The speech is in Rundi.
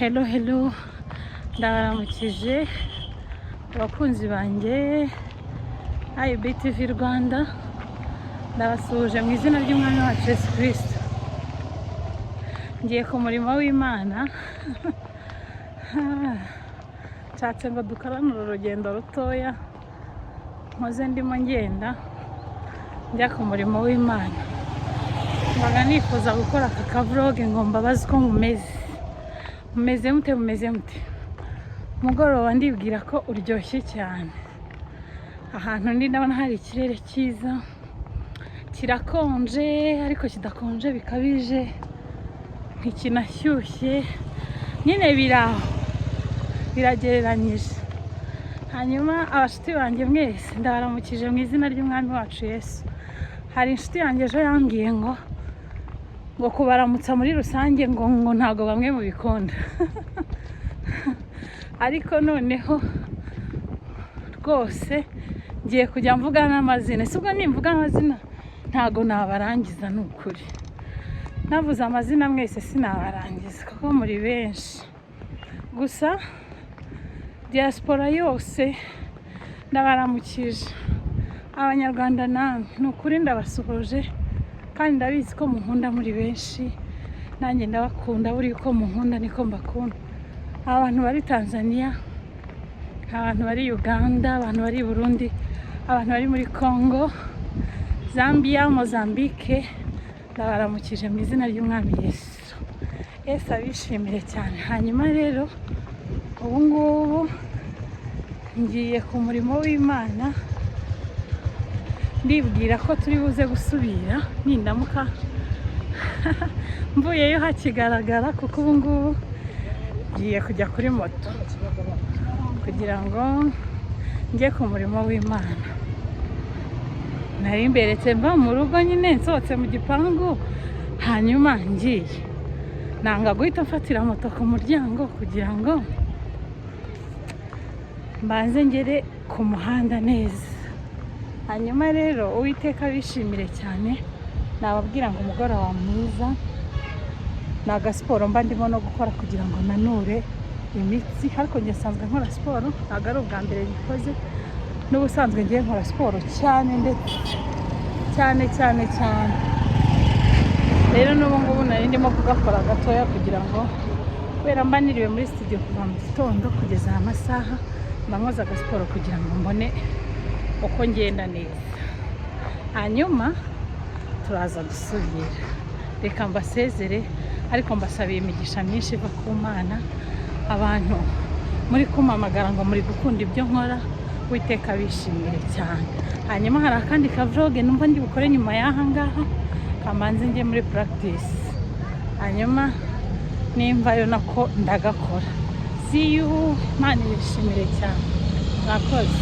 Hello, hello, ndabaramukije abakunzi banjye IBTV Rwanda. Ndabasuhuje mu izina ry'Umwami wacu Yesu Kirisito. Ngiye ku murimo w'Imana. Nshatse ngo dukorane uru rugendo rutoya nkoze, ndimo ngenda njya ku murimo w'Imana. Mbaga nifuza gukora aka ka vlog ngo mbabaze uko mumeze. Mumeze mute? Mumeze mute? Umugoroba ndibwira ko uryoshye cyane. Ahantu ndi ndabona hari ikirere cyiza, kirakonje ariko kidakonje bikabije, ntikinashyushye nyine, biri aho biragereranyije. Hanyuma abashuti banjye mwese, ndabaramukije mu izina ry'Umwami wacu Yesu. Hari inshuti yanjye ejo yambwiye ngo kubaramutsa muri rusange ngo ntabwo bamwe mubikunda, ariko noneho rwose ngiye kujya mvuga n'amazina. Si ubwo nimvuga amazina ntabwo nabarangiza, ni ukuri. Navuze amazina mwese sinabarangiza kuko muri benshi. Gusa diaspora yose ndabaramukije, Abanyarwanda namwe ni ukuri ndabasuhuje, kandi ndabizi ko munkunda muri benshi, nanjye ndabakunda. Buriya uko munkunda niko mbakunda. Abantu bari Tanzania, abantu bari Uganda, abantu bari i Burundi, abantu bari muri Congo, Zambia, Mozambique, ndabaramukije mu izina ry'Umwami Yesu. Yesu abishimire cyane. Hanyuma rero ubu ngubu ngiye ku murimo w'Imana. Ndibwira ko turi buze gusubira nindamuka mvuyeyo hakigaragara, kuko ubu ngubu ngiye kujya kuri moto kugira ngo njye ku murimo w'Imana. Nari mberetse mva mu rugo nyine, nsohotse mu gipangu, hanyuma ngiye nanga guhita mfatira moto ku muryango kugira ngo mbanze ngere ku muhanda neza. Hanyuma rero Uwiteka abishimire cyane. Nababwira ngo umugoroba mwiza. Ni agasiporo mba ndimo no gukora kugira ngo nanure imitsi, ariko njye nsanzwe nkora siporo, ntabwo ari ubwa mbere bikoze. N'ubusanzwe ngiye nkora siporo cyane, ndetse cyane cyane cyane. Rero n'ubu ngubu nari ndimo kugakora gatoya kugira ngo, kubera mba niriwe muri studio kuva mu gitondo kugeza aya masaha, mba nkoze agasiporo kugira ngo mbone uko ngenda neza. Hanyuma turaza gusubira. Reka mbasezere, ariko mbasabiye imigisha myinshi iva ku Mana. Abantu muri kumpamagara ngo muri gukunda ibyo nkora, Witeka bishimire cyane. Hanyuma hari akandi ka vlog numva ndi bukore nyuma y'aha ngaha, kamanze njye muri practice, hanyuma nimvayo nako ndagakora. See you. Imana ibishimire cyane, murakoze.